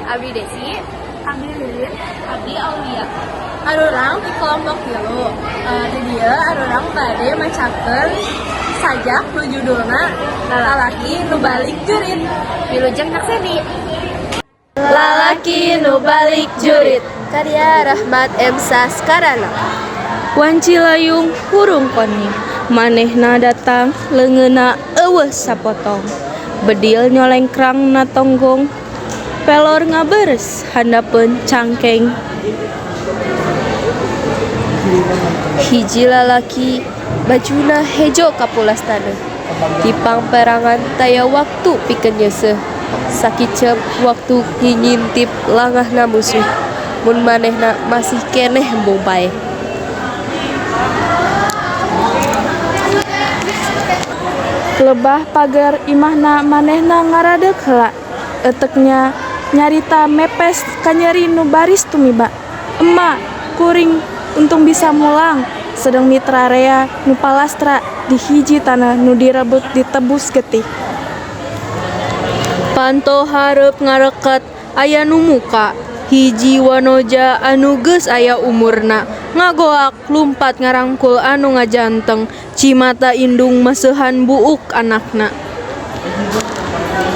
Abdi Desi, Abdi Lilin, Abdi Aulia. Arurang ti kelompok 3. Di dieu arurang bade macakeun sajak nu judulna Lalaki Nu Balik Jurit. Wilujeng nyakseni. Lalaki Nu Balik Jurit, karya Rahmat M. Saskarana. Wanci layung hurung koneng, manehna datang leungeunna euweuh sapotong. Bedil nyolengkrang na tonggong, pelor ngabeureus handapeun cangkeng. Hiji lalaki bajuna hejo kapulas taneuh, di pangperangan taya waktu pikeun nyeuseuh, sakiceup waktu ngingintip langahna musuh mun manehna masih keneh embung paeh. Lebah pager imahna manehna ngaradeuk heula, euteuk nya nyarita mepes kanyeri nu baris tumiba. Ema, kuring untung bisa mulang, sedeng mitra rea nu palastra di hiji taneuh nu direbut ditebus getih. Panto hareup ngarekat aya nu muka, hiji wanoja anu geus aya umurna ngagoak lumpat ngarangkul anu ngajanteng, cimata indung maseuhan buuk anakna.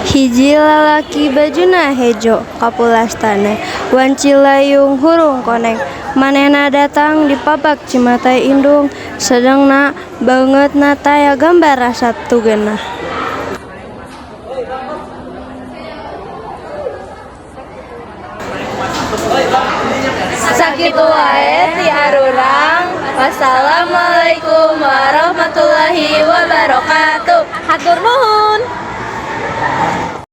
Hiji lalaki bajuna hejo kapulas taneuh, wanci layung hurung koneng, manehna datang dipabak cimata indung, sedengna beungeutna taya gambar rasa teu geunah. Sakitu wae ti arurang. Wassalamualaikum warahmatullahi wabarakatuh. Hatur nuhun.